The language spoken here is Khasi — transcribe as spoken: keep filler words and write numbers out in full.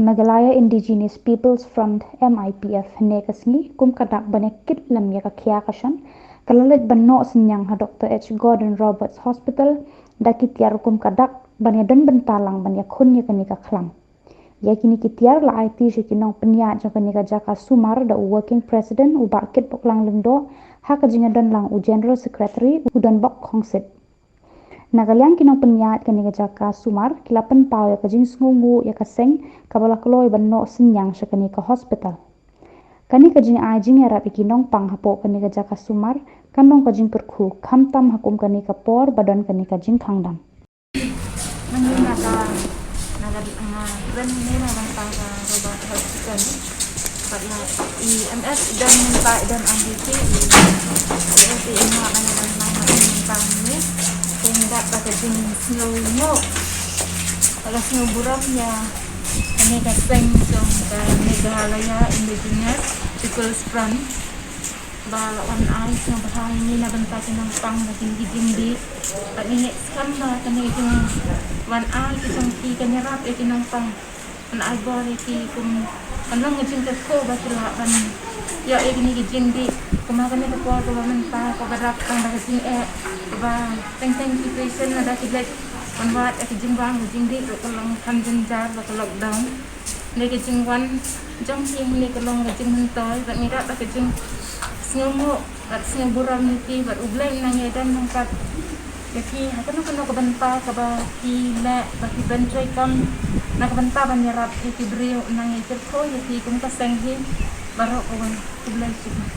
Meghalaya Indigenous People's Front, M I P F, hynne ka sngi kum ka dak ban ïa kit lem ïa ka khia ka shon, ka la leit ban noh synñiang ha Doctor H Gordon Roberts Hospital da ki tiar kum ka dak ban ïa don bynta lang ban ïa khun ïa kane ka khlam. Ïa kine ki tiar la aiti sha ki nongpynïaid jong kane ka jaka sumar da u Working President u Bah Kitboklang Lyngdoh, ha ka jingïadon lang u General Secretary u Donbok Khongsit. Na ka liang ki nongpynïaid kane ka jaka sumar ki la pynpaw ïa ka jingsngewnguh ïa ka seng kaba la kloi ban noh synñiang sha kane ka hospital. Kane ka jingai jingïarap ïa ki nongpang hapoh kane ka jaka sumar kan long ka jingkyrkhu khamtam ha kum kane ka por ba don kane ka jingkhang dam. Nang na ka na ka na ren ni na ban ta ka Robert Hospital. Pat la i M S i don mynta i don ang di ti i i ti i ma na ban na na mynta ni. Kung dak ba ka jingsngewnguh. Ba ka sngew burom ïa kane ka seng jong ka Meghalaya Indigenous People's Front. Ba la wan ai sngewbha ïa ngi na bynta ki nongpang ba kin ki jingdih. Ba ngi ngeit skhem ba kane ka jingwan ai ki jong ki kan ïarap ïa ki nongpang. Ban ai bor ïa ki kum kan long ka jingkyrkhu ba ki lah ban ïoh ïa kine ki jingdih. Kum ha kane ka por kaba mynta kaba dap tang da ka jingeh kaba teng teng ki patient lada ki leit ban wad ïa ki jingwan ka jingdih ruh ka long kham jynjar ba ka lockdown. Ngi ka jingwan jong ki ngi ka long ka jingmyntoi bad ngi dak da ka jingsngewnguh bad sngew burom ïa ki bad U Blei un nang ïadon nangkat ïa ki ha kano kano ka bynta kaba ki leh ba ki ban trei kam na ka bynta ban ïarap ïa ki briew un nang ïa kyrkhu ïa ki kum ka seng hi baroh kawei. U Blei shibun.